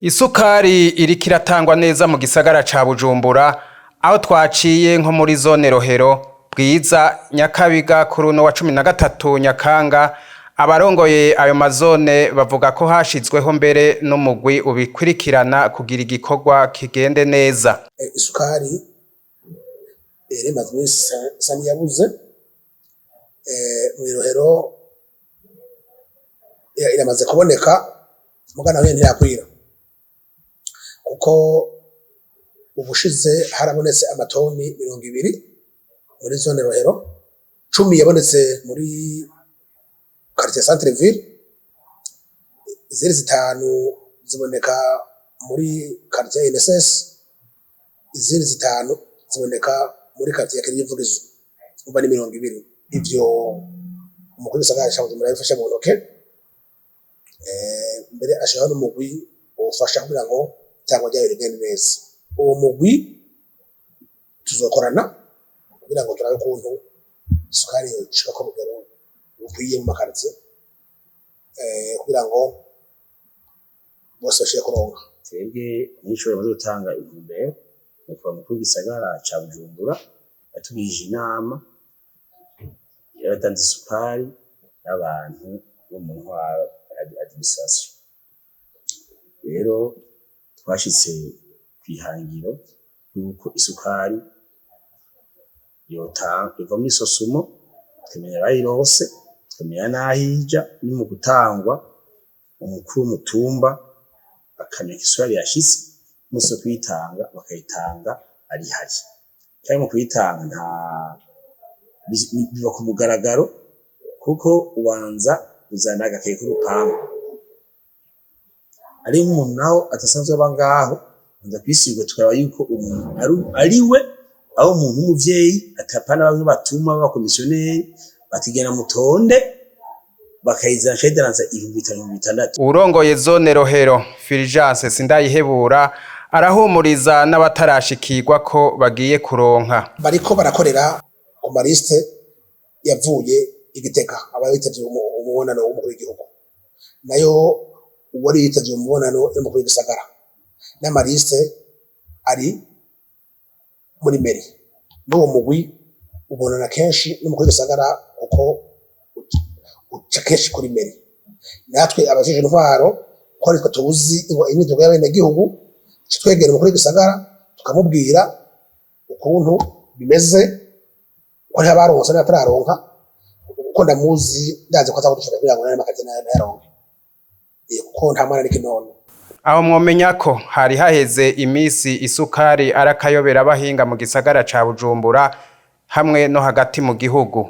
Isukari iriko iratangwa neza mu gisagara ca Bujumbura, aho twaciye nko muri zone Rohero, Bwiza, Nyakabiga kuri uno wa 13 Nyakanga. Abarongoye ayo mazone bavuga ko hashizweho mbere n'umugwi ubikurikirana kugira igikorwa kigende neza. Isukari yari imaze iminsi isa n'iyabuze mw'Irohero, iramaze kuboneka, muga naho nyene ntirakwira, kuko ubushize harabonetse amatoni 20 muri zone Rohero, 10 yabonetse muri quartier centre ville, izindi 5 ziboneka muri quartier INSS, izindi 5 ziboneka muri quartier Kirivugizo. Umva, ni 20. Ivyo umukuru w'igisagara ca Bujumbura yabifashe mu ntoke, mbere ashiraho n'umugwi wofasha kugira ngo itangwa ryayo rigende neza. Uwo mugwi tuzokorana kugira ngo turabe ukuntu isukari yoshika ku rugero rukwiye mu makaritiye, kugira ngo bose bashobore kuronka. Twebwe nk'ishuri bamaze gutanga intumbero, nyakubahwa umukuru w'igisagara ca Bujumbura yatugirije inama y'abadandaza isukari n'abantu bo mu ntwaro, administration. Rero twashitse kw'ihangiro yuko isukari yota iva muri SOSUMO, tukamenya abayironse, tukamenya n'aho ija. Ni mu gutangwa, umukuru w'umutumba akamenya ko isukari yashitse, umunsi wo kuyitanga bakayitanga ari hari. Kandi mu kuyitanga nta biba ku mugaragaro, kuko ubanza kuzana agakaye k'urupangu. Ari nk'umuntu naho adasanzwe aba ngaho, banza kwisigura, tukaraba yuko umuntu ari we, aho umuntu w'umuvyeyi atapana bamwe batuma b'abakomisiyoneri batigena mutonde, bakayizana cayidaranza 5000, 6000. Uwurongoye zone Rohero, Fulgence Sindayihebura, arahumuriza n'abatarashikirwa ko bagiye kuronka. Bariko barakorera ku maliste yavuye i Gitega, aba bitavye umubonano w'umukuru w'igihugu, nayo uwari yitavye umubonano w'umukuru w'igisagara, n'amaliste ari muri mairie. N'uwo mugwi ubonana kenshi n'umukuru w'igisagara, kuko uca kenshi kuri mairie. Natwe abajejwe intwaro, ko aritwe tuzi imyidogo y'abenegihugu, twegera umukuru w'igisagara tukamubwira ukuntu bimeze, ko hariho abaronse n'abatararonka. Kuko ndamuzi, ndazi ko aza kudufasha kugira ngo n'ayo makaritiye nayaronke, kuko nta mwana n'ikinono. Aho mwomenya ko hari haheze imisi isukari arakayobera abahinga mu gisagara ca Bujumbura hamwe no hagati mu gihugu.